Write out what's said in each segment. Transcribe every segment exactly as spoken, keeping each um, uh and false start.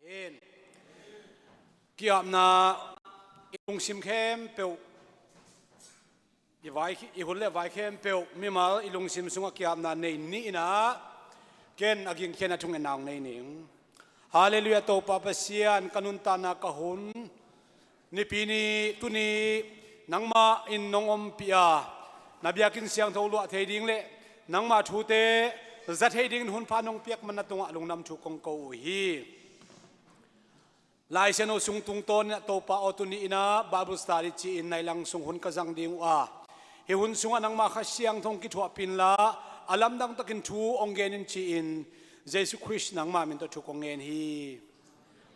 Amen. Ki-apna i lungsim khempeuh, i vai, i hun le vai khempeuh mimal i lungsim sungah ki-apna nei ni in ah, ken a gingkhiatna thungetna hong nei ning. Halleluiah, Topa Pasian, ka nuntakna ka hun, nipi ni tuni nangmah in nong ompih a, na biakinn siangtho luah thei ding le nangmah thute za thei dingin hun pha nong piak man na tungah lungdam thu kong ko uh hi. Lai Siangtho sung tungtawnin ah Topa aw, tuni in ah Bible study ci-in nai lang sung hun ka zang ding uh a, hih hun sungah nangmah Kha Siangtho hong kithuahpih inla, a lamdang takin thu hong gen in ci-in Jesu Khrist nangmah min tawh thu kong ngen hi.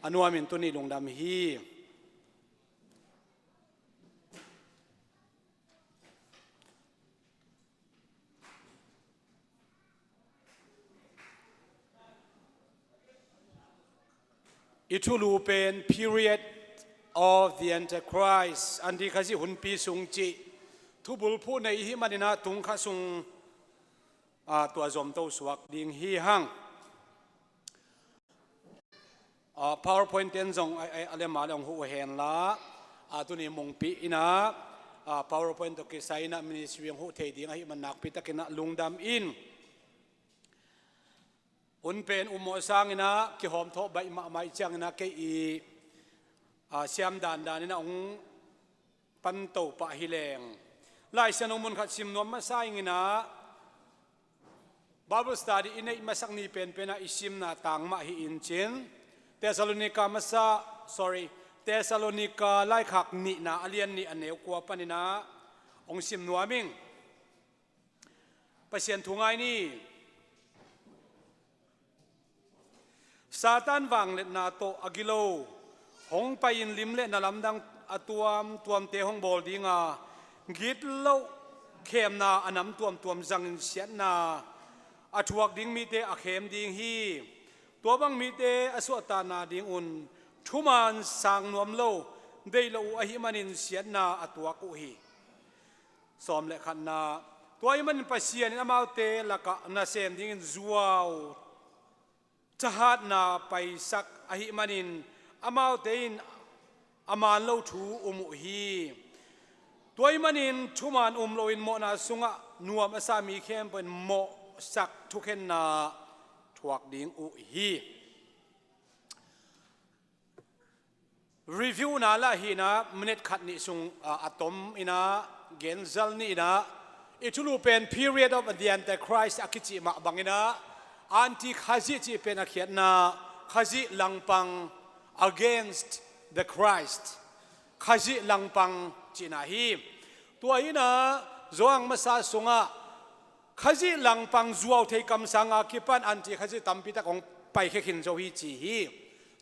A nuamin tuni lungdam hi. I thulu pen Period of the Antichrist, Antikhazih hunpi sung cih thubulphuh nei i hih manin ah tung khat sung, ah, tua zomto suak ding hi hang. Ah, PowerPoint ten zong a, a, a lem a le hong huh hen la, ah, tuni mungpih in ah, ah, PowerPoint tawh kisai in ah ministry hong huh thei ding ahih man nakpi takin ah lungdam in. Hun pen ummawh sangin ah kihawmthawh baih mahmah ih ciangin ah kei i, ah, siam dandan in ah hong panto pah hi leng. Lai Siangtho mun khat sim nuam masa ing in ah, Bible study i neih masak ni penpen ah i simna tang mah hi in cin, Thessalonika masa, sorry, Thessalonika laikhak nihna a lian nih a neu kua panin ah hong sim nuam ing. Pasian thu ngai ni. Satan vangliatna tawh a gilo hong pai-in lim le na lamdang a tuamtuamte hong bawl ding a, gitloh khemna a nam tuamtuam zangin siatna a thuak ding mite a khem ding hi. Tua bang mite a suahtakna dingun thuman sang nuam lo, deih loh uh ahih manin siatna a tuak uh hi. Sawm le khatna, tua ahih manin Pasian in amaute lakah nasem dingin zuau thahatna paisak ahih manin amaute in a man lo thu um uh hi. Tua ahih manin thuman um loin mawhna sungah nuam a sa mi khempeuh in mawhsak thukhenna thuak ding uh hi. Review na lah hi in ah minute khat nih sung, ah, a tom in ah genzal ni in ah, i thulu pen Period of the Antichrist a kicih mah bangin ah, Antikhazih cih pen a khiatna Khazih langpang, against the Christ, Khazih langpang cihna hi. Tua hi in ah Johan masa sungah Khazih langpang zuau thei kamsang a kipan Antikhazih tampi tak hong paikhia khin zo hi ci hi.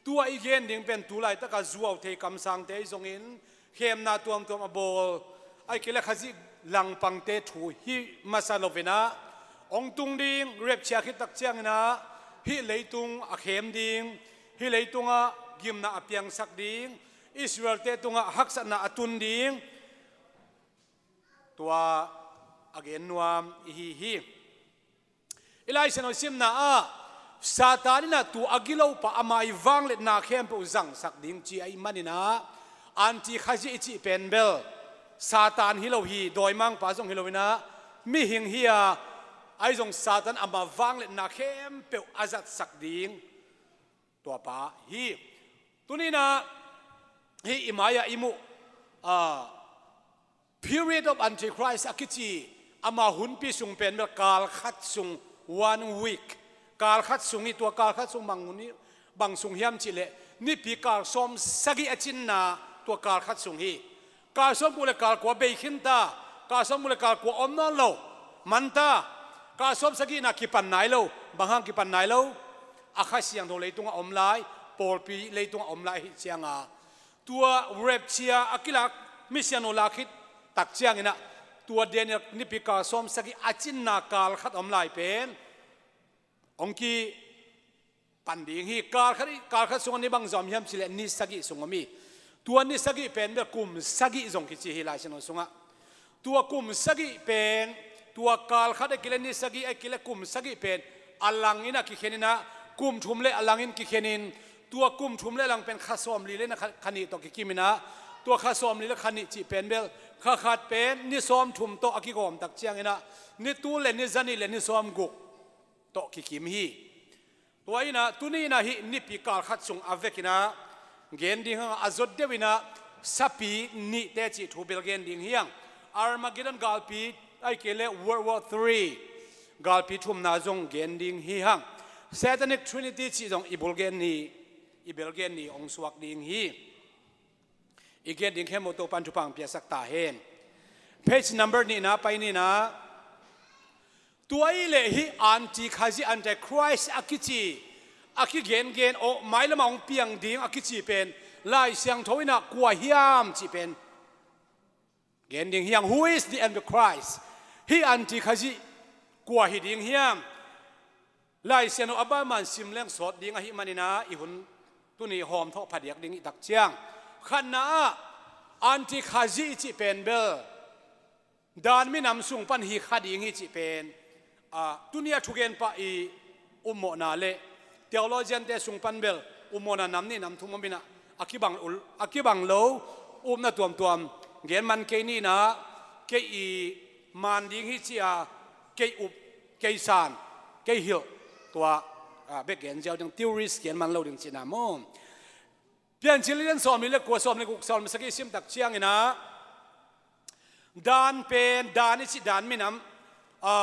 Tua i gen ding pen tu laitaka zuau thei kamsangte ahi zongin khemna tuamtuam a bawl, ahih kei leh Khazih langpangte thu hi masa lo in ah, hong tung ding, rapture khit tak ciangin ah hih leitung a khem ding, hih leitungah gimna a piangsak ding, Israel-te tungah haksatna a tun ding, tua a gen nuam i hi hi. I Lai Siangtho simna ah Satan in ah tua a gilo pah ama ii vangliatna khempeuh zangsak ding ci ahih manin ah, Antikhazih i cih pen bel Satan hi lo hi, dawimangpa zong hi lo in ah, mihing hi a, ahi zong Satan ama vangliatna khempeuh a zatsak ding tua pa hi. Tuni in ah hih i mai-ah i muh, ah, Period of Antichrist a kici ama hunpi sung pen bel kal khat sung, one week, kal khat sung hi. Tua kal khat sung bang hun hi, bang sung hiam cih leh nipi kal sawm sagih a cinna tua kal khat sung hi. Kal sawm guk le kal kua bei khin ta, kal sawm guk le kal kua om nawn lo, man ta, kal sawm sagihna kipan nai lo. Bang hang kipan nai lo? A Kha Siangtho leitungah om lai, pawlpi leitungah om lai ahih ciangin, tua rapture a kilak, misiangtho lak khit tak ciangin ah, tua Daniel nipi kal sawm sagih a cinna kal khat om lai pen hong kipan ding hi. Kal khat, kal khat sungah ni bang zong om hiam cih leh ni sagih sung om hi. Tua ni sagih pen bel kum sagih zong kici hi Lai Siangtho sungah. Tua kum sagih pen, tua kal khat ahih kei leh ni sagih ahih kei leh kum sagih pen a lang in ah kikhen in ah, kum thum le a lang in kikhen in, Tua kum thum le lang pen kha sawmli le na kha, kha nih tawh kikim inah, tua kha sawmli le kha nih cih pen bel kha khat pen ni sawmthum tawh a kigawm tak ciang inah, ni tul le ni zanih le ni sawmguk tawh kikim hi. Tua inah tuni inah hih nipi kal khat sung a vek inah gen ding hang a, zot deuh inah sapi nihte cih thu bel gen ding hi hang. Armageddon galpi, ahih kei leh World War Three galpi thumna zong gen ding hi hang. Satanic Trinity cih zong i bul gen ni, i bel gen ni hong suak ding hi. I gen ding khempeuh Topa'n thupha hong piaksak ta hen. Page number nihna pai ni inah, tua ahih leh hih Antikhazi, Antichrist a kici, a kigengen, aw, mailam ah hong piang ding a kici pen Lai Siangtho inah kua hiam cih pen gen ding hi hang. Who is the Antichrist? Hih Antikhazi kua hi ding hiam? Lai Siangtho a banban sim leng sawt ding ahih man inah i hun tuni hawmthawh phadiak ding i tak ciang, khatna ah Antikhazi i cih pen bel dan minam sung pan hi kha ding hi cih pen, a, tuni a thugen pah i upmawhna le theologian-te sung pan bel upmawhna nam nih nam thum om inah, a kibang ul, a kibang lo upna tuamtuam gen man kei ni inah, kei i man ding hi ci-a, kei up, kei san, kei hilh, tua, a, bek gen ziau ding, theories gen man lo ding cihna maw. Piancil lian sawmli le kua, sawmli guk, sawmli sagih i sim tak ciang inah, dan pen, dan i cih dan minam, a,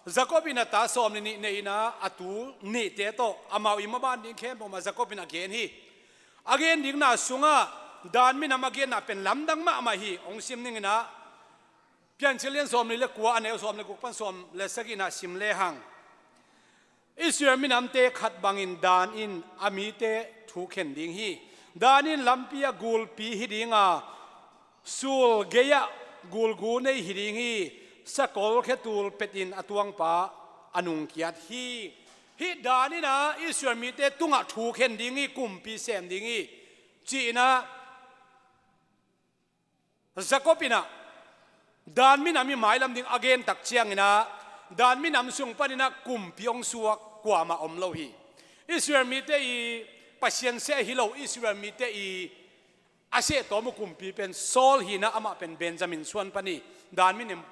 Jakob in a ta sawmli nih nei inah, a tu nihte tawh amau i maban ding khempeuh mah Jakob in a gen hi. A gen dingna sungah dan minam a genna pen lamdang mahmah hi. Hong sim ning inah, Piancil lian sawmli le kua, a neu sawmli guk pan sawm le sagih inah sim le hang. Israel minamte khat bangin dan in a mite thu khen ding hi. Dan in lampi ah gulpi hi ding a, sul gei-ah gulgu nei hi ding hi. Sakol khetul petin a tuangpa a nungkiat hi. Hih dan inah Israel mite tungah thu khen ding hi, kumpi sem ding hi, ci-in ah Jakob in ah dan minam i mailam ding a gen tak ciangin ah, dan minam sung panin ah kumpi hong suak kuamah om lo hi. Israel mite i Pasian seh hi lo, Israel mite i a seh tawm uh kumpi pen Saul hi-in ah, amah pen Benjamin suan pan hi. Dan minam,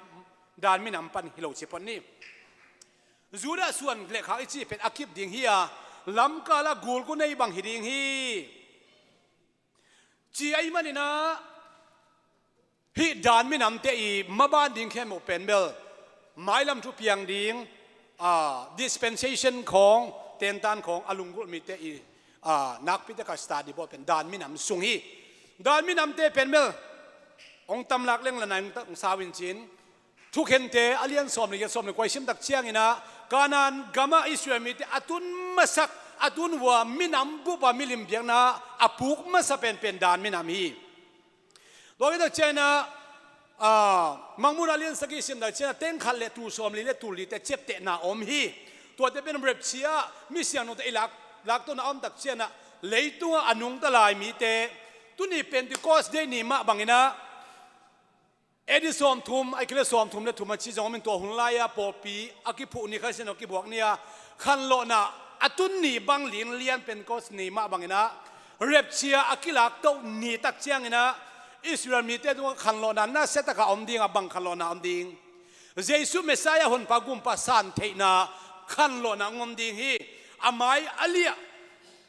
dan minam pan hi lo ci phot ni. Judah suan le khak i cih pen a kip ding hi a, lamkal ah gulgu nei bang hi ding hi. Ci ahih manin ah, hih dan minamte i maban ding khempeuh pen bel mailam thu piang ding, ah, dispensation khawng, tentan khawng a lunggulh mite i, ah, nakpi tak a study bawl pen dan minam sung hi. Dan minamte pen bel hong tam lak leng la nai hong ta, hong sau in cin. Thukhente a lian sawm le giat, sawm le kua i sim tak ciangin ah, Kanaan gamah Israel mite a tun masak, a tun uh a minam bup a milim biakna a puk masa penpen dan minam hi. Tua khit tak ciangin ah, ah, Mangmuhna a lian sagih i sim tak ciangin ah, teng khat le tul sawm li le tul lite ciaptehna om hi. Tuate pen rapture ah misiangthote i lak, laktona om tak ciangin ah, leitungah a nungta lai mite, tuni Pentecost Day ni mah bangin ah, A D sawmthum, ahih kei leh sawmthum le thum a ci zong om in, tua hun lai-a pawlpi a kiphuh ni, Kha Siangtho kibuak ni a, khanlawhna a tun ni bang linlian Pentecost ni mah bangin ah, rapture a kilaktoh ni tak ciangin ah, Israel mite tungah khanlawhna nasia tak a om ding a, bang khanlawhna om ding? Jesu Messiah, Honpa Gumpa san theihna khanlawhna hong om ding hi. A mai a liah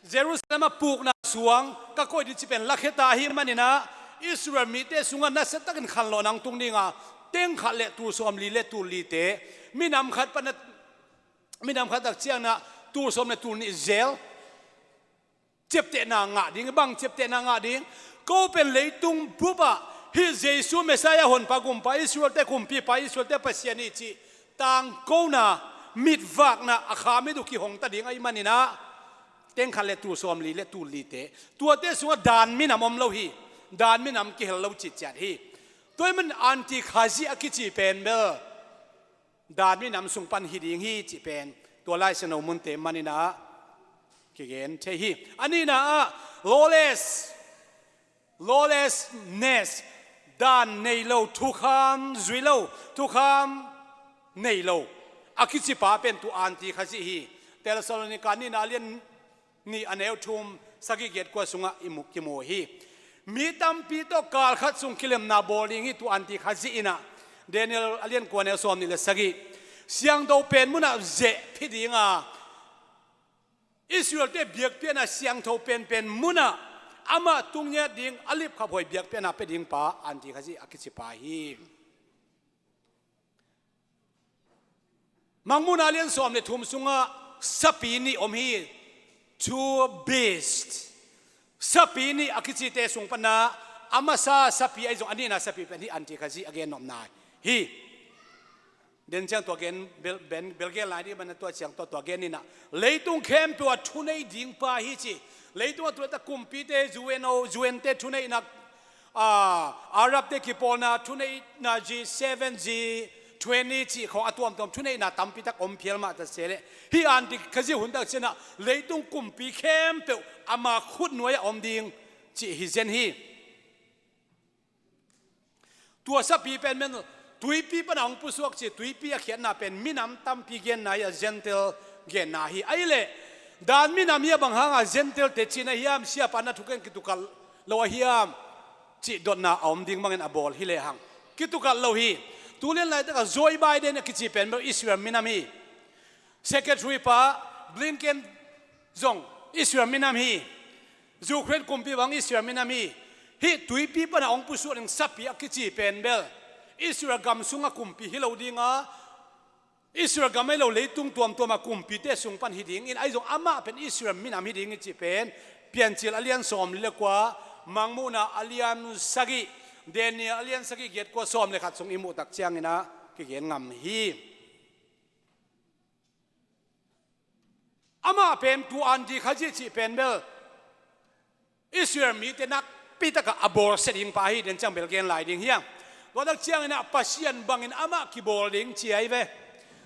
Jerusalem ah pukna suang ka koih ding cih pen lakhia ta ahih manin ah, Israel mite sungah nasia takin khanlawhna hong tung ding a, teng khat le tul sawm li le tul lite, minam khat pan ah, minam khat tak ciangin ah tul sawm le tul nih zel ciaptehna ngah ding. Bang ciaptehna ngah ding? Ko pen leitung bup ah hih Jesu Messiah, Honpa Gumpa, Israelte Kumpipa, Israelte Pasian hi cih tangkona, mitvakna, a kha mit uh kihong ta ding ahih manin ah, teng khat le tul sawm li le tul lite, tuate sungah dan minam om lo hi. Dan minam kihel lo citciat hi. Tua ahih manin Antikhazi a kici pen bel dan minam sung pan hi ding hi cih pen tua Lai Siangtho munte manin ah kigen thei hi. A nihna ah, lawless, lawlessness, dan nei lo, thukham zui lo, thukham nei lo a kicipa pen tua Antikhazi hi. Thessalonika nihna a lian nih a neu thum, sagih, giat, kua sungah i mu, kimu hi. Mi tampi tawh kal khat sung kilemna bawl ding hi, tua Antikhazih in ah. Daniel a lian kua, neu sawm nih le sagih. Siangtho pen munah zeh phi ding a, Israel-te biakpiakna siangtho penpen munah amah tung ngiat ding, a lipkhaphuai biakpiakna pia ding pa Antikhazih a kici pa hi. Mangmuhna a lian sawm le thum sungah sapi nih om hi. Two beasts. Sapi nih a kicite sung pana a masa sapi ahi zong a nihna sapi pen hi Antikhazih a gennopna hi. Den ciang tua gen, bel, ben, bel gen lai dih mana tua ciang tua, tua gen inah. Leitung khempeuh ah thunei ding pa hi ci. Leitung ah tua ta kumpite, U N O, U N te thuneihna, ah, Arab te kipawlna thuneihna, G seven, G twenty cih khawng a tuamtuam thuneihna tampi tak om phial mah ta se leh. Hi Antikhazih hun tak cianah leitung kumpi khempeuh ama khut nuai-ah om ding cih hi zen hi. Tua sapi pen men tuipi pana hong pusuak ci, tuipi a khiatna pen minam tampi genna hi a, Gentile genna hi. Ahih leh dan minam hi a, bang hanga Gentile te cihna hiam, siapa na thuken kitukalh lo a hiam cih dotna a om ding bangin a bawl hi lehang kitukalh lo hi. Tulian laitaka Joe Biden a kici pen bel Israel minam hi. Secretary pa Blinken zong Israel minam hi. Ukraine kumpi bang Israel minam hi. Hih tuipi pana hong pusuak ding sapi a kici pen bel Israel gam sunga kumpi hi lo dinga, Israel gam ahi lo leitung tuamtuama kumpite sung pan hi dingin, ahi zong amah pen Israel minam hi ding hi cih pen Piancil a lian sawm le kua, Mangmuhna a lian sagih, Daniel a lian sagih, giat, kua, sawm le khat sung i muh tak cianginah kigen ngam hi. Amah pen tua Antikhazih cih pen bel Israel mite nakpi takah a bawlsia ding pa hi, den ciang bel gen lai ding hiang. Tua tak cianginah Pasian bangin amah kibawl ding ci ahi ve.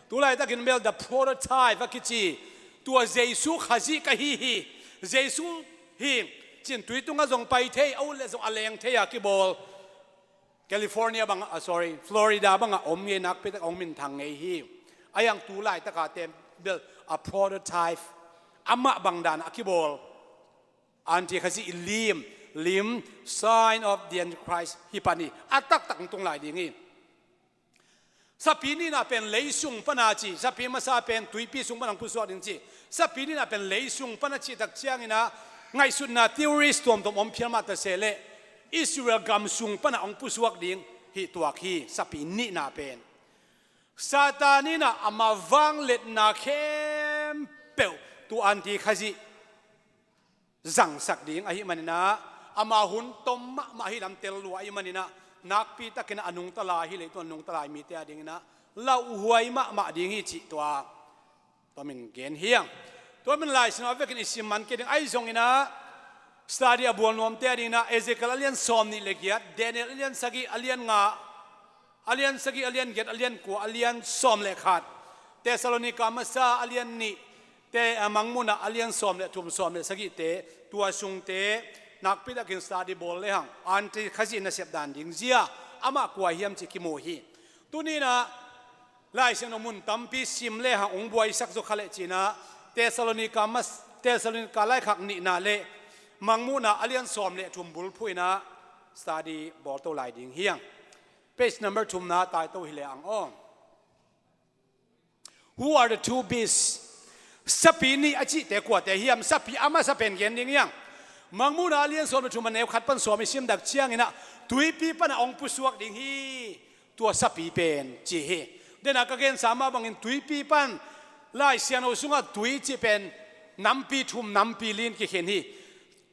Tulaitakin bel the prototype a kici, tua Jesu Khazih ka hi hi. Jesu hi cin tui tungah zong pai thei, a ut le zong a leng thei a kibawl. California bangah, ah, sorry, Florida bangah om ngei, nakpi tak a hong minthang ngei hi. A hiang tu laitaka te bel a prototype, amah bang dan a kibawl. Antikhazih i lim, lim, sign of the Antichrist hi pan hi. A taktak hong tung lai ding hi. Sapi nihna pen lei sung pana ci, sapi masa pen tuipi sung pana hong pusuak ding ci. Sapi nihna pen lei sung pana cih tak cianginah ngaihsutna theories tuamtuam om phial mah ta se leh Israel gam sung pana hong pusuak ding hi tuak hi, sapi nihna pen. Satan inah ama vangliatna khempeuh tua Antikhazih zangsak ding ahih maninah, ama hun tom mahmah hi lam tel lua ahih maninah, nakpi takinah a nungta lai hi, leitung a nungta lai mite a dinginah lauhuai mahmah ding hi cih tua, tua min gen hiang. Tua min Lai Siangtho a vekin i sim man kei ding ahi zonginah, study a bual nuamte a dinginah Ezekiel a lian sawm nih le giat, Daniel a lian sagih, a lian nga, a lian sagih, a lian giat, a lian kua, a lian sawm le khat, Thessalonica masa a lian nih, te, a, Mangmuhna a lian sawm le thum, sawm le sagihte, tua sungte nakpi takin study bawl lehang Antikhazih nasep dan ding zia, amah kua hiam cih kimu hi. Tuninah Lai Siangtho mun tampi sim lehang hong buaisak zaw kha leh cinah Thessalonica mas, Thessalonica laikhak nihna le Mangmuhna a lian sawm le thum bulphuh inah study bawlto lai ding hiang. Page number thumna taito hi le ang aw. Who are the two beasts? Sapi nih a cihte kuate hiam? Sapi a masa pen gen ding hiang. Mangmuhna a lian sawm le thum a neu khat pan sawm i sim dak cianginah tuipi pana hong pusuak ding hi. Tua sapi pen ci hi. Dena ka gensa mah bangin tuipi pan Lai Siangtho sungah tui cih pen nampi thum, nampi li in kikhen hi.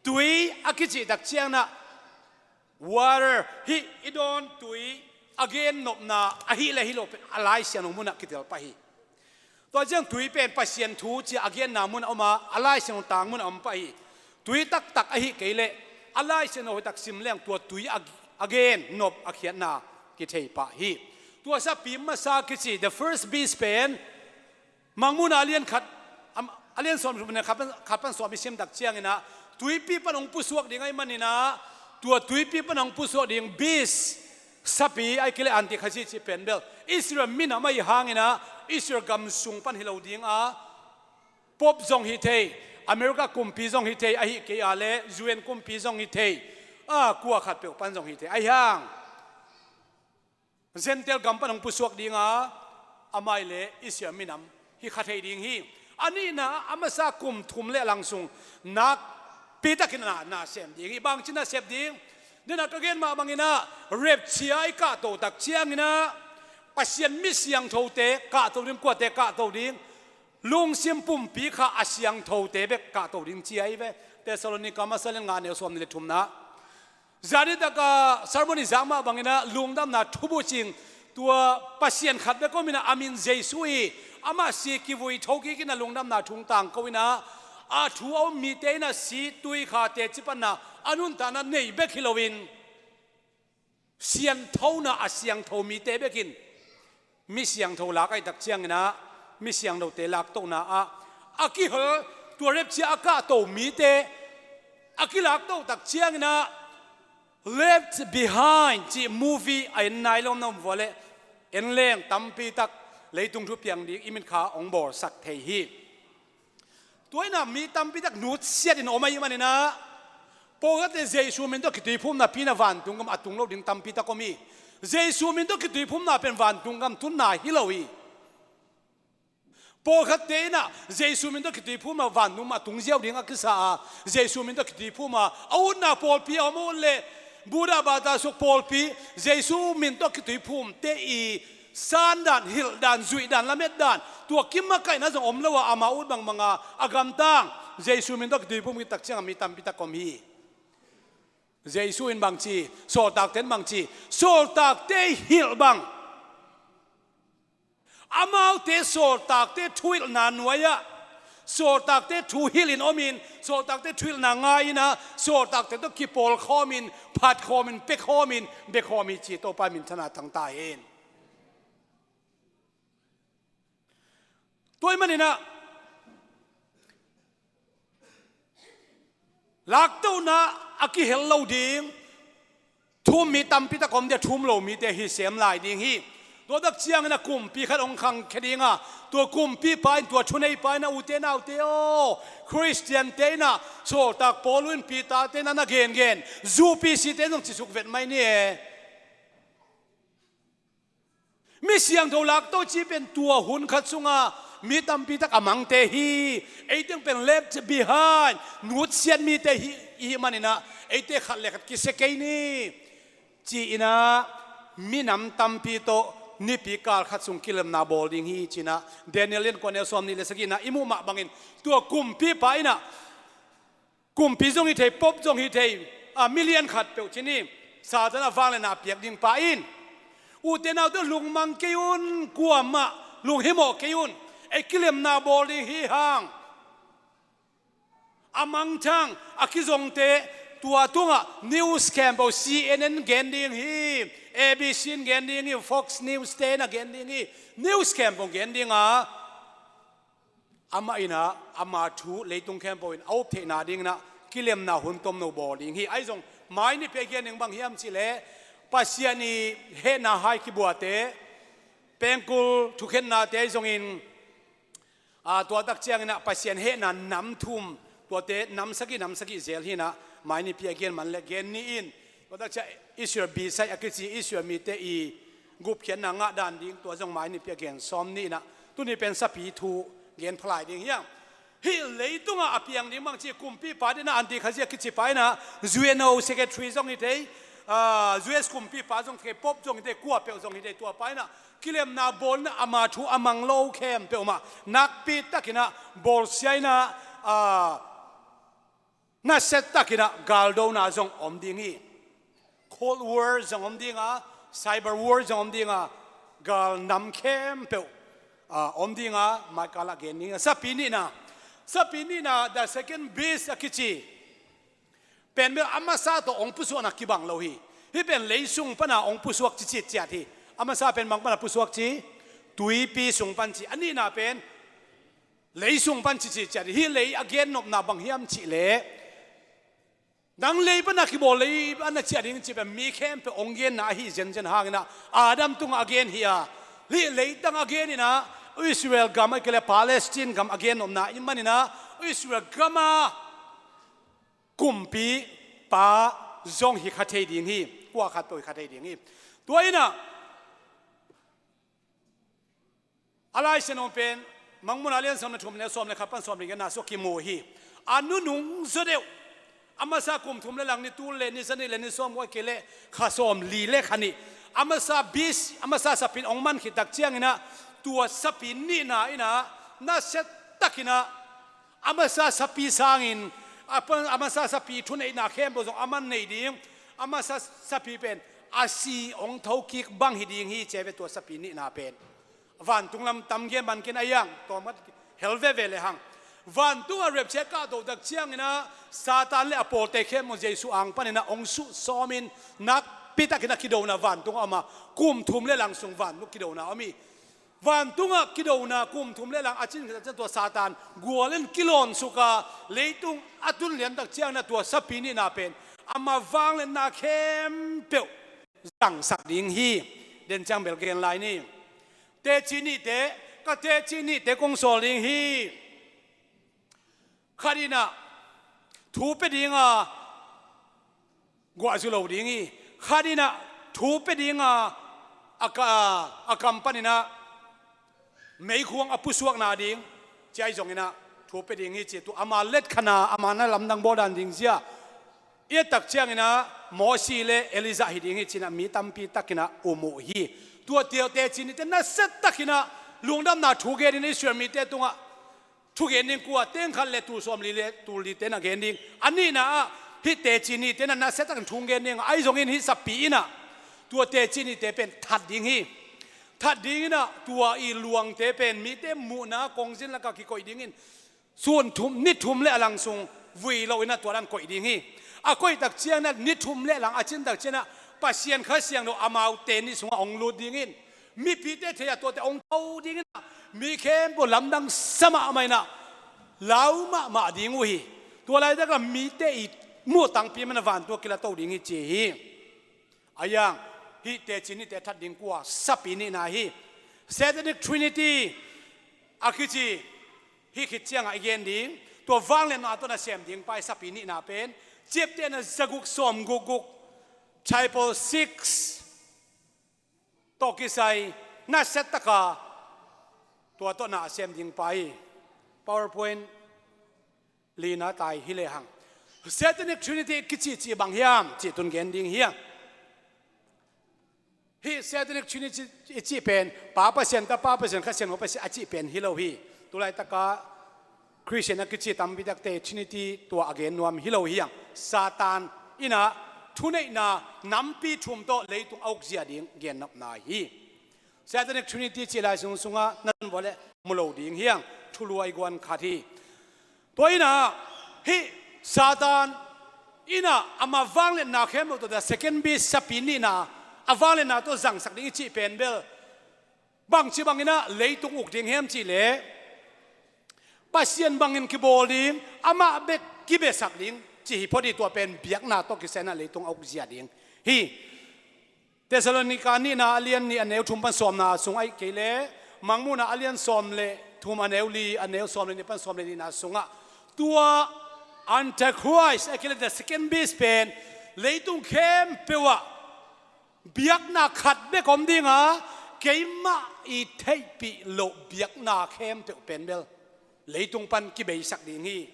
Tui a kicih dak cianginah water, hih i dawn tui a gennopna ahih le hi lo pen a Lai Siangtho munah kitel pah hi. Tua ciang tui pen Pasian thu cia a genna munah om a, a Lai Siangtho tang munah om pah hi. Tui taktak ahih kei leh a Lai Siangtho hoihtak sim leng tua tui a, a gennop a khiatna kithei pah hi. Tua sapi masa kici, the first beast pen Mangmuhna a lian khat, am, a lian sawm le thum pan khat pan, khat pan sawm i sim dak cianginah tuipi pan hong pusuak ding ahih maninah, tua tuipi pan hong pusuak ding beast, sapi ahih kei leh Antikhazih cih pen bel Israel minam ahih hanginah Israel gam sung pan hi lo dinga, Pope zong hi thei, America kumpi zong hi thei, ahi kei a le U N kumpi zong hi thei, a kua khat peuh pan zong hi thei. Ahi hang Gentile gam pan hong pusuak dinga, amah i le Israel minam hi kha thei ding hi. A nihna, a masa kum thum le lang sung nakpi takin na, na sem ding hi. Bangci na sep ding? Nena ka gen mah banginah, rapture i kahto tak cianginah, Pasian mi siangthote kahto ding, kuate kahto ding? Lungsim pumpi kha a siangthote bek kahto ding ci ahi ve. Thessalonica masa lian nga neu sawm nih le thumna. Zani taka sermon i zak mah banginah lungdamna thubucing, tua Pasian khat bek om inah a min Jesu hi. Amah si kivui tho kik inah lungdamna thu tangko inah, a thu a um mite inah si, tui, kha, teci panna a nuntakna nei bek hi loin, sianthona a siangtho mite bekin mi siangtho lak ahih tak cianginah, mi siangthote laktohna ah a kihel, tua rapture a kahto mite a kilaktoh tak cianginah, Left Behind cih movie a en nai lo na om vua le, en leng tampi tak leitung thupiang ding i mitkha hong bawlsak thei hi. Tua inah mi tampi tak nutsiat in om ahih maninah, pawlkhatte Jesu min tawh kituiphum napi inah vantung gam a tung lo ding tampi tak om hi. Jesu min tawh kituiphumna pen vantung gam tunna hi lo hi. Pawlkhatte inah Jesu min tawh kituiphum a vantung mah tung ziau ding a kisa a, Jesu min tawh kituiphum a, a utna pawlpi a om a ut le, Buddha bata suk pawlpi, Jesu min tawh kituiphumte i sandan, hilhdan, zuihdan, lametdan, tua kimakaihna zong om lo a, ama ut bangbanga a gamtang, Jesu min tawh kituiphum kik tak cianga mi tampi tak om hi. Jesu in bangci, sawltakte in bangci, sawltakte hilh bang. Amaute sawltakte thuhilhna nuai-ah, sawltakte thuhilhin omin, sawltakte thuhilhna ngai-inah, sawltakte tawh kipawlkhawmin, phatkhawmin, pekhawmin, bekhawm hi ci Topa minthanna tangta hen. Tua ahih maninah, laktohna a kihel lo ding thum mi tampi tak om dia, thum lo mite hi sem lai ding hi. Tua tak ciangin a kumpi khat hong khangkhia dinga, tua kumpipa in, tua thuneipa in, a ute naute aw, Khristiante in a, sawltak Paul in, Peter-te in a na gengen, U P C-te in zong cisuk vet mai ni e. Mi siangtho lakto ci pen tua hun khat sunga mi tampi tak a mangte hi. Ei teng pen left behind, nutsiat mite hi, i hih maninah eite khat le khat kisia kei ni, ci-inah minam tampi tawh nipi kal khat sung kilemna bawl ding hi, ci-inah Daniel lian kua neu sawm nih le sagihna i muh mah bangin tua kumpipa in a, kumpi zong hi thei, pope zong hi thei, a, milian khat peuh ci ni, Satan a vangliatna a piak dingpa in, ute naute, lungmang kei un, kuamah lunghimawh kei un, ei kilemna bawl ding hi hang. A mangthang, a kizongte, tua tungah news khempeuh, C N N gen ding hi, A B C in gen ding hi, Fox News-te in a gen ding hi, news khempeuh gen dinga, amah in a, ama thu leitung khempeuh in a up theihna dingin a kilemna hun tomno bawl ding hi. Ahi zong mai nipi a gen ding bang hiam cihleh, Pasian i hehna hai kibuate, pengkul thukhennate ahi zongin, a, tua tak ciangin a Pasian hehna nam thum, tuate nam sagih, nam sagih zel hi-in a, mai nipi a gen man le gen ni in, tua tak ciang Israel bisai a kici Israel mite i gupkhiatna ngah dan ding, tua zong mai nipi a gen sawm ni in a, tuni pen sapi thu gen phalai ding hi hang. Hih leitungah a piang ding bangci kumpipa dingin a Anti Khazi a kicipa in a, U N O secretary zong hi thei, a, U S kumpipa zong hi thei, pope zong hi thei, kuapeuh zong hi thei, tuapa in a kilemna bawl in a ama thu a mang lo khempeuh mah nakpi takin a bawlsia in a, a, nasia takin a galdona zong om ding hi. Cold War zong om dinga, Cyber War zong om dinga, gal nam khempeuh, a, om dinga, maikal ah gen ding a. Sapi nihna, sapi nihna, the second beast a kici pen bel a masa tawh hong pusuakna kibang lo hi. Hih pen leisung pana hong pusuak ci citciat hi. A masa pen bang pana pusuak ci? Tuipi sung pan ci. A nihna pen leisung pan ci citciat hi. Hih lei a gennopna bang hiam cihleh, nang lei pana kibawl, lei pana ciah ding cih pen mi khempeuh hong genna ahi zenzen hangin a, Adam tungah a gen hi a, hih leitang a gen in a, Israel gam ahih kei leh Palestine gam a gennopna ahih manin a, Israel gama kumpipa zong hi kha thei ding hi. Kua khat tawh hi kha thei ding hi. Tua inah a Lai Siangtho pen Mangmuhna lian sawm le thum, neu sawm le khat pan sawm le giatna sung kimu hi. A nunung zaw deuh, a masa kum thum le lang ni tul le ni zanih le ni sawm, kei le kha sawm li le kha nih, a masa bis, a masa sapi in hong man khit tak cianginah tua sapi nihna inah nasia takinah a masa sapi sangin a pa-, a masa sapi thuneihna khempeuh zong a man nei ding. A masa sapi pen a si hong thokik bang hi ding hi ci ve, tua sapi nihna pen. Vantung lam tam gen man ken a iang tawm khat hel veve le hang. Vantungah rapture kahto tak cianginah Satan le a pawlte khempeuh Jesu ang paninah hong suhsawmin nakpi takinah kidona vantung a om a, kum thum le lang sung vantung kidona a om hi. Vantungah kidona kum thum le lang a cin khit ciang tua Satan gual in kilawn suk a, leitung a tun lian tak cianginah tua sapi nihna pen ama vangliatna khempeuh zangsak ding hi. Den ciang bel gen lai ni. Teci nihte, ka teci nihte kong sawl ding hi. Khat inah thu pia dinga guahzu lo ding hi. Khat inah thu pia dinga a ka-, a kam paninah meikhuang a pusuakna ding, ci ahi zonginah thu pia ding hi ci. Tua ama letkhana, ama na lamdang bawl dan ding zia i et tak cianginah Mosi le Elijah hi ding hi cinah mi tampi takinah um uh hi. Tua teci nihte nasia takinah lungdamna thu genin Israel mite tungah thugen ding. Kua? Teng khat le tul sawm li le tul lite na gen ding. A nihna ah hih teci nihte na nasia takin thu gen ding. Ahi zongin hih sapi inah tua teci nihte pen that ding hi. That dinginah tua i luangte pen mite muhna kongzin lakah kikoih dingin sun thum, ni thum le a lang sung vui loinah tua dan koih ding hi. A koih tak cianginah ni thum le a lang a cin tak cianginah Pasian Kha Siangtho amaute nih sungah hong lut dingin mipite thei a tuate hong tho dinginah mi khempeuh lamdang sa mahmah inah lau mahmah ding uh hi. Tua laitakah mite i muh tangpi manah vantung ah kilato ding hi ci hi. A iang hih teci nihte that ding kua? Sapi nihna hi. Satanic Trinity a kici hih khit ciangah i gen ding. Tua vangliatna tawh nasem ding pa hi sapi nihna pen. Ciaptehna zaguk sawm gukguk, Triple Six tawh kisai nasia taka tua tawh na a sem ding pa hi. PowerPoint lina tai hi lehang Satanic Trinity kicihcih bang hiam cih tun gen ding hiam? Hih Satanic Trinity i cih pen Pa Pasian, Tapa Pasian, Kha Siangtho Pasian a cih pen hi lo hi. Tulaitaka Christian a kici tampi takte Trinity tua a gen nuam hi lo hi hang. Satan inah thuneihna nampi thum tawh leitung a ukzia ding gennopna hi. Satanic Trinity cih lai sung sungah na nunvuah leh mu lo ding hi hang. Thulu a i guan khat hi. Tua inah hih Satan inah ama vangliatna khempeuh tawh the second beast sapi nihna a vangliatna tawh zangsak ding i cih pen bel bangci banginah leitung uk ding hiam cihleh Pasian bangin kibawl ding, amah bek kibesak ding cih hi phot hi. Tua pen biakna tawh kisai inah leitung a ukzia ding hi. Thessalonika nihna a lian nih a neu thum pan sawmna sung ahih kei leh Mangmuhna a lian sawm le thum a neu li, a neu sawm le nih pan sawm le nihna sungah tua Antichrist ahih kei leh the second beast pen leitung khempeuh ah biakna khat bek om dinga, keimah i theihpih loh biakna khempeuh pen bel leitung pan kibeisak ding hi.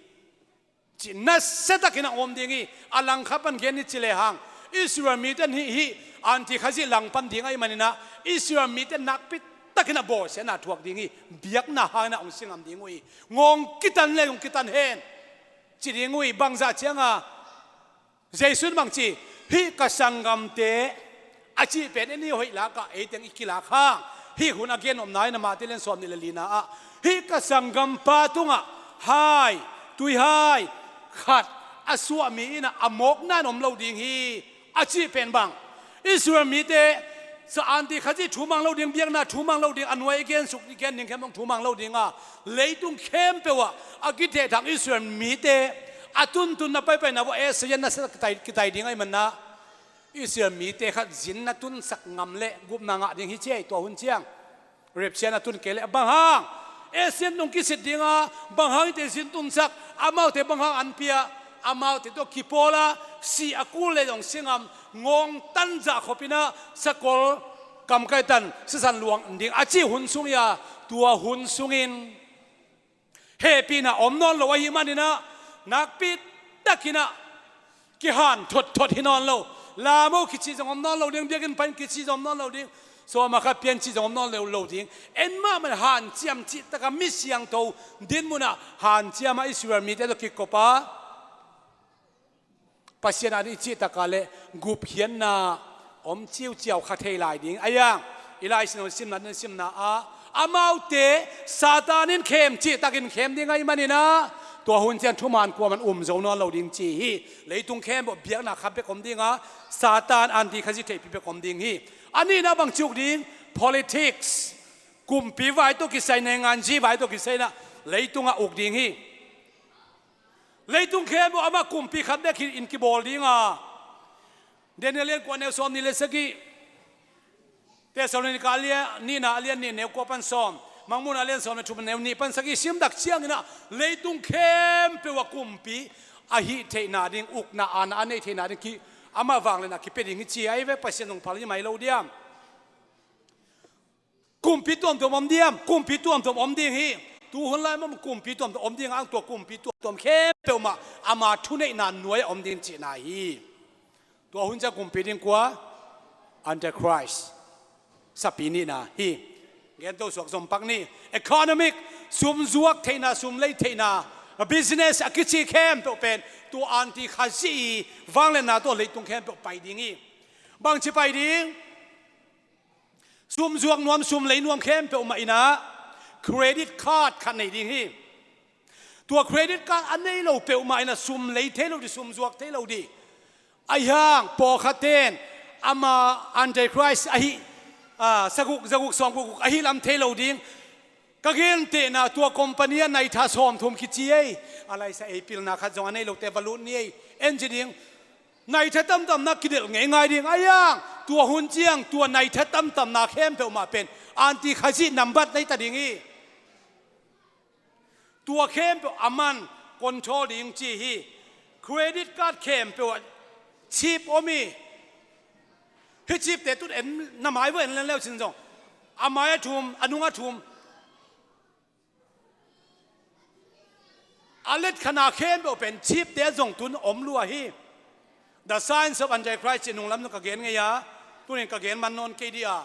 Cih nasia takin a om ding hi. A langkhat pan gen ni ci lehang Israel mite hih, hih Antikhazih langpan ding ahih maninah Israel mite nakpi takin a bawlsiatna thuak ding hi. Biakna hanginah hong si ngam ding uh hi. Ngawng kitan le hong kitan hen ci ding uh hi. Bangzah cianga Jesu in bangci, hih ka sanggamte a cih pen ei nih hoih lakah eiteng i kilak hang. Hih hun a gen omna in a Mate lian sawm nih le lina ah hih ka sanggampa tungah hai, tuihai khat a suah mi inah a mawkna in om lo ding hi a cih pen bang Israel mite sa Antikhazih thumang lo ding, biakna thumang lo ding, a nuai i gensuk i gen ding khempeuh thumang lo dinga leitung khempeuh ah a kithehthang Israel mite a tuntunna paipaina vua Isaiah nasia kitai, kitai ding ahih manah Israel mite khat zin na tunsak ngam leh gupna ngah ding hi ci hi. Tua hun ciang rapture na tun kei leh bang hang Asian tung kisit dinga bang hang hite zin tunsak, amaute bang hang an pia, amaute tawh kipawl a, si a kul le zong singam ngawng tan zah khopin ah sakol kamkai tan sisan luang ding a cih hun sung hi a, tua hun sungin hehpihna om nawn lo ahih manin ah nakpi takin ah kihan thotthot hi nawn lo. Lamo kici zong om nawn lo ding, biakinn pan kici zong om nawn lo ding, sawma khat pian ci zong om nawn lo, lo ding. En mahmah hanciam cih taka mi siangtho dinmun ah hanciam a Israel mite tawh kikop a, Pasian a ding i cih taka le gupkhiatna om ciuciau kha thei lai ding. A iang i Lai Siangtho simna, nan simna ah amaute Satan in khem cih takin khem ding ahih manin ah tua hun ciang thuman kuaman um zo nawn lo ding ci hi. Leitung khempeuh biakna khat bek om ding a, Satan anti Khazih theihpih bek om ding hi. A nihna bang ci uk ding? Politics. Kumpi vai tawh kisai, nainganzi vai tawh kisai in ah leitungah uk ding hi. Leitung khempeuh amah kumpi khat bek hi in kibawl ding a, Daniel lian kua neu sawm nih le sagih, Thessalonika a lian nihna a lian nih neu kua pan sawm, Mangmuhna a lian sawm le thum neu nih pan sagih sim tak ciangin ah leitung khempeuh a kumpi ahih theihna ding, ukna aana a neih theihna ding ki, amah vangliatna kipia ding hi ci a, ei ve, Pasian zong phal hi mai lo diam? Kumpi tuamtuam om diam? Kumpi tuamtuam om ding hi. Tu hun lai mah kumpi tuamtuam om ding a, tua kumpi tuamtuam khempeuh mah ama thuneihna nuai a om ding cihna hi. Tua hun ciang kumpi ding kua? Antichrist. Sapi nihna hi. Gento suak zom pak ni. Economic, sum zuak theihna, sum lei theihna, business a kici khempeuh pen tua anti Khazih i vangliatna tawh leitung khempeuh pai ding hi. Bangci pai ding? Sum zuak nuam, sum lei nuam khempeuh mah in ah credit card khat nei ding hi. Tua credit card a nei lo peuhmah in ah sum lei thei lo ding, sum zuak thei lo ding. Ahi hang pawlkhatte in ama Antichrist ahi, ah, saguk, zaguk sawmguk guk ahi lam thei lo ding. Ka gentehna tua company ah naitha sawmthum kici ei. A laisa ei pilna khat zong a nei lote va lut ni ei. En ci ding. Naitha tamtamna kidelh ngeingai ding. Ahi hang tua hun ciang tua naitha tamtamna khempeuh mah pen anti Khazih nambat nei ta ding hi. Tua khempeuh aman control ding ci hi. Credit card khempeuh ah chip om hi. Hih chipte tun en, na mai vua en len leu cin zong a mai a thum, a nung a thum. A let khana khempeuh pen chipte zong tun om lua hi. The Signs of Antichrist ci nunglam zong ka gen ngei a, tunin ka gen man nawn kei dih a.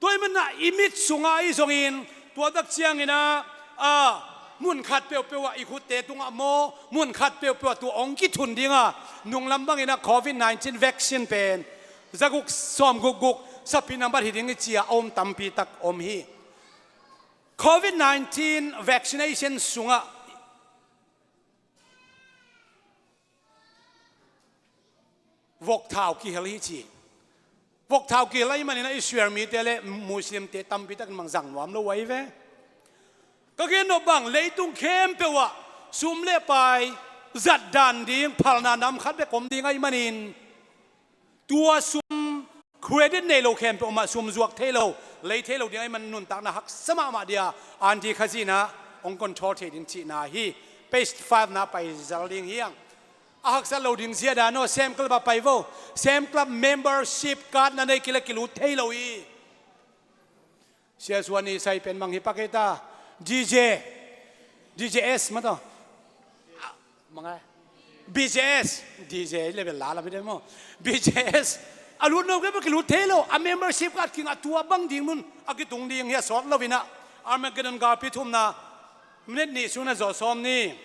Tua ahih manin ah i mit sungah i zongin tua tak ciangin ah, a, mun khat peuhpeuh ah i khutte tungah maw, mun khat peuhpeuh ah tua hong kithun ding a, nunglam bangin ah covid nineteen vaccine pen zaguk sawmguk guk sapi nambat hi ding i ci a, a om tampi tak om hi. Covid nineteen vaccination sungah vok thau kihel hi ci. Vok thau kihel ahih manin ah Israel mite le Muslimte tampi takin mang zang nuam lo ahi ve. Ka gen nop bang, leitung khempeuh ah sum le pai zat dan ding phalna nam khat bek om ding ahih manin tua sum credit nei lo khempeuh mah sum zuak thei lo, lei thei lo ding ahih man nuntakna haksa mahmah ding a, anti Khazih in ah hong control thei ding cihna hi. Page five na pai zal ding hi hang. A haksa lo ding zia dan aw, Sam Club ah pai vo. Sam Club membership card na nei kei leh kilut thei lo hi. Sia Suan i sai pen mang hi pak ei ta. D J, D J S mah tawh. Ah, mang ai. B J S, D J level la la mi de maw. B J S a lut no ke ba kilut thei lo. A membership card kingah tua bang ding mun a kitung ding hi a, sawt lo in ah. Armageddon galpi thumna minute nih sung na zawh sawm ni.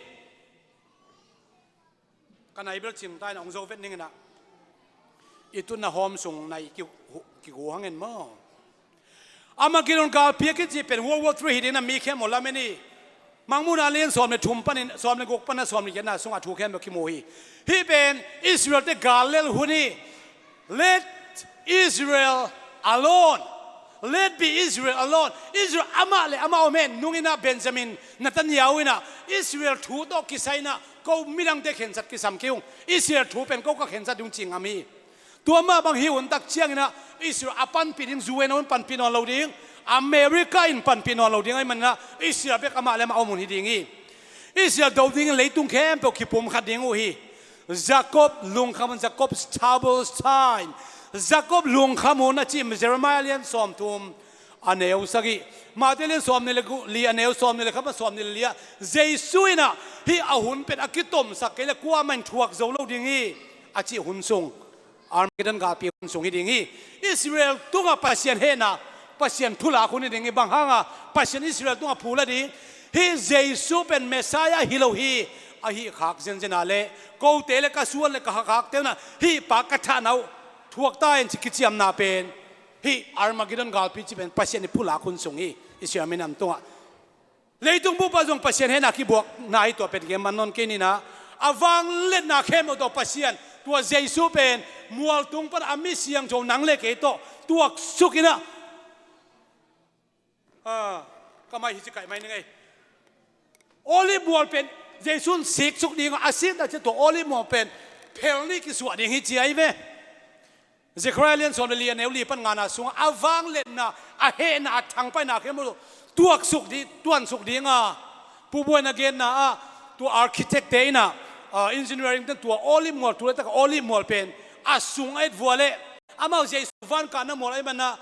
Ka nai bel cing ta in ah hong zo vet ning in ah. I tunna hawm sung nai ki, kigu hang en maw. Armageddon galpi a kici pen World War Three hi ding in ah mi khempeuh lamen hi. Mangmuhna lian sawm le thum panin, sawm le guk pan a sawm le giatna sungah thu khempeuh kimu hi. Hih pen Israel-te gal lel hun hi. Let Israel alone. Let be Israel alone. Israel amah le amah om hen. Nung in ah Benjamin Netanyahu in ah Israel thu tawh kisai in ah ko midangte khensat kisam kei ung. Israel thu pen ko ka khensat ding ci ngam hi. Tua mah bang hi un tak ciangin ah Israel a panpih ding, U N a hun panpih nawn lo ding, America in panpih nawn lo ding ahih manin ah Israel bek amah le amah om hun hi ding hi. Israel do dingin leitung khempeuh kipumkhat ding uh hi. Jacob lungkham hun, Jacob's troubles time. Jacob lungkham hun a cih Jeremiah lian sawmthum a neu sagih, Matthai lian sawmnih le gu, li a neu sawmnih le khat pan sawmnih le li ah Jesu in ah hih a hun pen a kitomsak kei le kuamah in thuak zo lo ding hi a cih hun sung, Armageddon galpi hun sung hi ding hi. Israel tungah Pasian hehna, Pasian phulak hun hi ding hi. Bang hangah Pasian Israel tungah phu la ding? Hih Jesu pen Messiah hi lo hi. Ahi khak zenzen a le kote le ka suan le ka hakhakte un ah hih pa ka thahna uh thuak ta in ci kiciamna pen hih Armageddon galpi cih pen Pasian i phulak hun sung hi. Israel minam tungah leitung bup ah zong Pasian hehna kibuakna hi. Tua pen gen man nawn kei ni. A vangliatna khempeuh tawh Pasian, tua Jesu pen mualtung pan a mi siangtho nang le kei tawh tuaksuk in ah, ah, ka mai hi ci kaih mai ning ei. Olive mual pen Jesu in siksuk ding a, a sikna ciang tua Olive mual pen phel nih kisuah ding hi ci ahi ve. Zechariah lian sawm le li a neu li pan ngana sungah a vangliatna, a hehna, a thangpaihna khempeuh tuaksuk ding, tuansuk ding a, Pu Buai in a genna ah tua architect te in ah, ah, engineering ten tua Olive mual, tu laitak Olive mual pen a sung a et vua leh amau Jesu vankahna mual ahih manin ah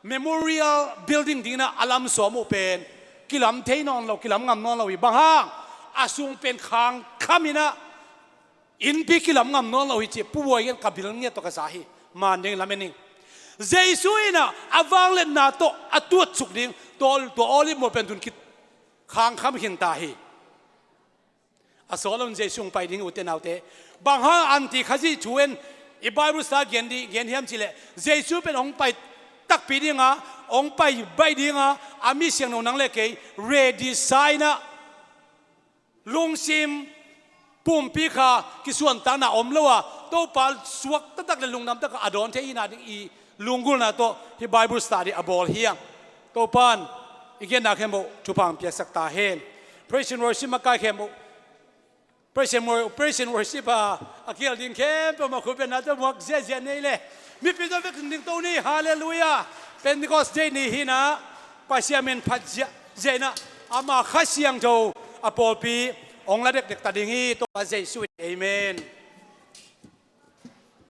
memorial building dingin ah a lam sawm uh pen kilam thei nawn lo, kilam ngam nawn lo hi. Bang hang? A sung pen khangkham in ah innpi kilam ngam nawn lo hi ci Pu Buai in ka bil ngiat tawh ka za hi. Man ding lamen ing. Jesu in ah a vangliatna tawh a tuatsuk ding, tua, tua Olive mual pen tun khit khangkham khin ta hi. A sawt lo in Jesu hong pai ding, ute naute. Bang hang anti Khazih thu in i Bible sta gen di, gen hiam cih leh Jesu pen hong pai takpi ding a, hong pai baih ding a, a mi siangtho nang le kei ready sa in ah, lungsim pumpi kha kisuantakna om lo a, Topa suak taktak le lungdam taktak a dawn thei hihna ding i lunggulhna tawh hih Bible study a bawl hi hang. Topa in i genna khempeuh thupha hong piaksak ta hen. Praise and worship makai khempeuh, praise and wor-, praise and worship a, a kial ding khempeuh mah khut bengna tawh muak ziahziah nei le mipi tawh vek ding to ni. Halleluiah. Pentecost Day ni hi in ah Pasian min phat ziahziah in ah ama Kha Siangtho a pawlpi hong la dekdek ta ding hi. Topa Jesu in, amen.